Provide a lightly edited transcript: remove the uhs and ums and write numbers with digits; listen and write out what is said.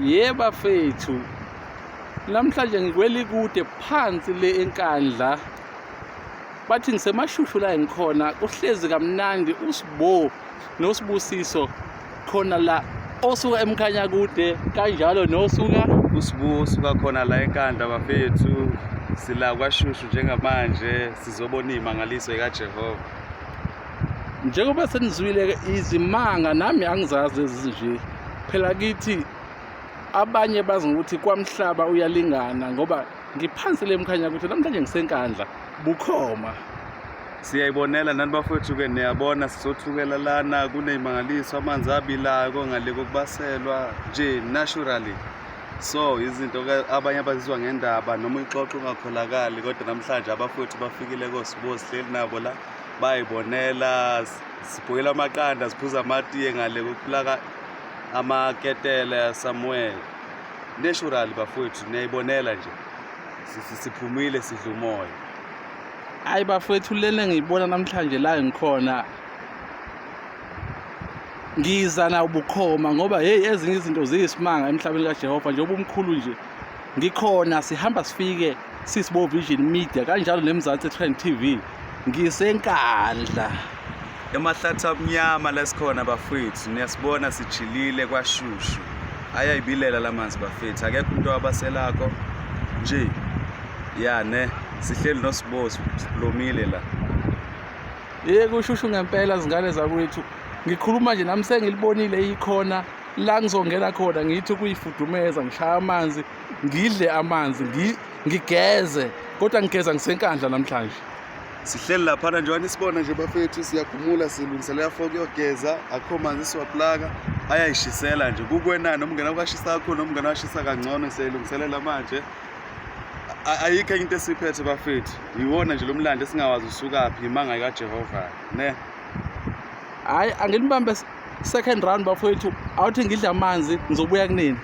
Ye bafethu, namhlanje ngikwelikude phansi le eNkandla. Bathi ngisemashushu la engikhona, kuhlezi kamnandi uSbo noSibusiso khona la osuka eMkhanyakude kanjalo nosuka uSibu osuka khona la eNkandla bafethu. Sila kwaShushu njengamanje sizobona iy'mangaliso ikaJehova. Njengoba senizwile-ke izimanga nami angizazi lezi nje. Phela kithi abanye bazi ngokuthi kwamhlaba uyalingana ngoba ngiphansi le Mkhanyakude namhlanje ngiseNkandla bukhoma. Siyayibonela nani bafowethu-ke niyabona sizothukela lana kuney'mangaliso amanzi abilayo ngale kokubaselwa nje naturally. So izinto-ke abanye abazizwa ngendaba noma uyixoxa ungakholakali kodwa namhlanje abafowethu bafikile koSibu sihleli nabo la bayibonela sibhoyela amaqanda siphuza amatiye ngale kokuplaka amaketele somewhere naturally bafowethu niyayibonela nje siphumile sidla umoya. Hayi bafowethu lena ngiyibona namhlanje la ngikhona ngiza na ubukhoma ngoba hey ezinye izinto ziyisimanga emhlabeni kaJehova njengoba umkhulu nje ngikhona sihamba sifike sisibo Vision Media kanjalo neMzansi Trend TV ngiseNkandla emahlathi amnyama lesikhona bafethu niyasibona sijilile kwaShushu ayayibilela lamanzi bafethu akekho umuntu owabaselakho nje ya ne sihleli noSibo siblomile la. Ye kushushu ngempela zingane zakwethu ngikhuluma nje nami sengilibonile ikhona la ngizongena khona ngithi ukuyifudumeza ngishaya amanzi ngidle amanzi ngigeze kodwa ngigeza ngiseNkandla namhlanje. Sihleli laphana njengoba nisibona nje bafethu siyagumula silungiselela for kuyogeza akukho manzi siwaplaka ayayishisela nje kukwenani noma ungena kwashisa kakhulu noma ungena kwashisa kangcono siyayilungiselela manje. Ayikho enye into esiphethe bafethu yiwona nje lo mlando esingawazi usukaphi imanga kaJehova ne. Hayi anginibambe second round bafowethu awuthi ngidla amanzi ngizobuya kunini.